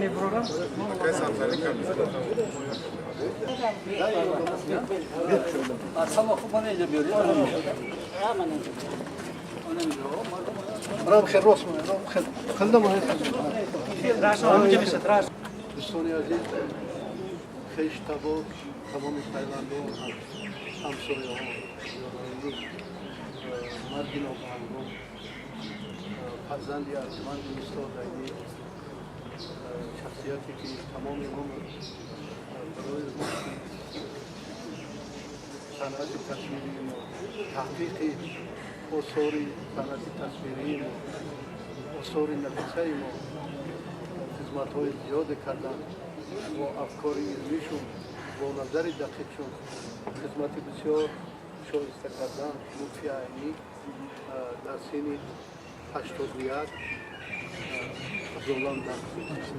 Мебурорам. Дӯстони азиз, хештабор, тамоми пайвандон, ҳамсояҳо, имрӯз марги нобаҳангом фарзанди арҷманди устод Айнӣ, шахсияте ки тамоми умр барои рушди санъати тасвирии мо, таҳқиқи осори санъати тасвирии мо, осори нафисаи мо хизматҳои зиёде карданд, бо афкори илмишон, бо назари дақиқшон хизмати бисёр шоиста кардан. Лутфи Айнӣ дар синни 81 аз олам даргузашт.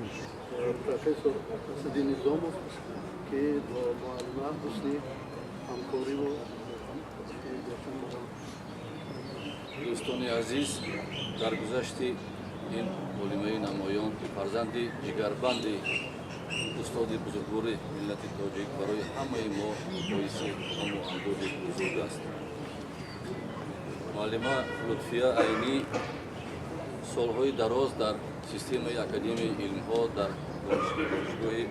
Профессор Асади Низомов, ки бо муаллима ҳусни ҳамкориву доштан. Дӯстони азиз, дар гузашти ин олимаи намоён, фарзанди ҷигарбанди устоди бузургвори миллати тоҷик, барои ҳамаи мо боиси ғаму андӯҳи бузург аст. Муаллима Лутфия Айнӣ солҳои дароз дар системаи Академияи илмҳо, дар Донишгоҳи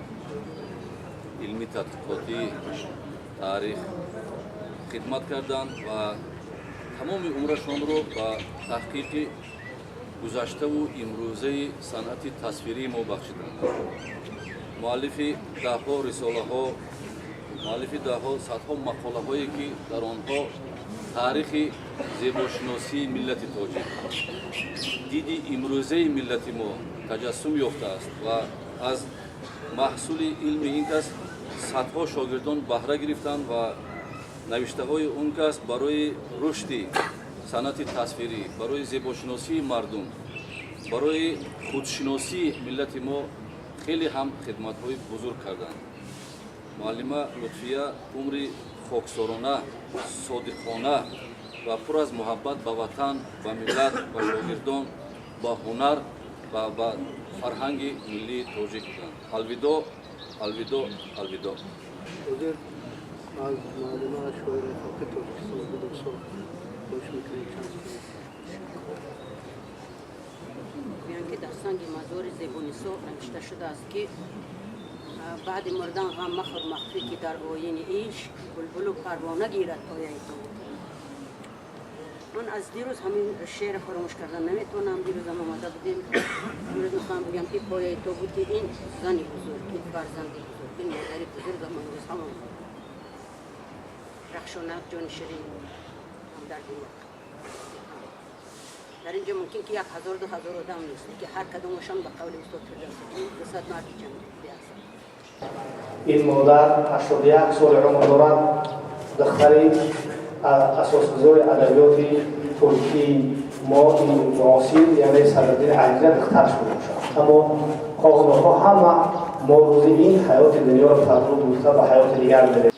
илмӣ тадқиқотии таърих хидмат карданд ва тамоми умрашонро ба таҳқиқи гузаштаву имрӯзаи санъати тасвирии мо бахшиданд. Муаллифи даҳҳо рисолаҳо, муаллифи даҳҳо, садҳо мақолаҳое, ки дар онҳо таърихи зебошиносии миллати тоҷик, диди имрӯзаи миллати мо таҷассум ёфтааст ва аз маҳсули илми ин кас садҳо шогирдон баҳра гирифтанд ва навиштаҳои он кас барои рушди санъати тасвирӣ, барои зебошиносии мардум, барои худшиносии миллати мо хеле ҳам хидматҳои бузург карданд. Муаллима Лутфия умри хоксорона, содиқона ва пур аз муҳаббат ба ватан, ба миллат, ба шогирдон, ба ҳунар ва ба фарҳанги миллии тоҷик буданд. Алвидо, алвидо, алвидо. Ҳозир аз муаллима, шоири халқи Тоҷикистон Гулрухсор хоҳиш мекунем чанд сухан. Гӯянд, ки дар санги мазори Зебонисо навишта шудааст, ки баъди мурдан ғам махӯр, махфӣ, ки дар оини ишқ булбулу парвона гирад пояи ту. Ман аз дирӯз ҳамин шеъра фаромӯш кардан наметавонам. Дирӯзам омада будем. Имрӯз мехоҳам бигӯям, ки пояи тобути ин зани бузург, ин фарзанди бузург, ин модари бузургам имрӯз ҳамон рахшонак, ҷони ширин, ҳамдарди мо. Дар инҷо мумкин ки 1000, 2000 одам нест, ки ҳар кадомашон, ба қавли устод Фирдавсӣ, 200 марди ҷангӣ биҳастанд. Ин модар 81 соли умр дорад, духтари асосгузори адабиёти тоҷикии мо муосир, яъне Садриддини Айнӣ, духтараш мебошад. Аммо хоҳу нохоҳ ҳама мо рӯзи ин ҳаёти дунёро падру гуфта ба ҳаёти дигар мерем.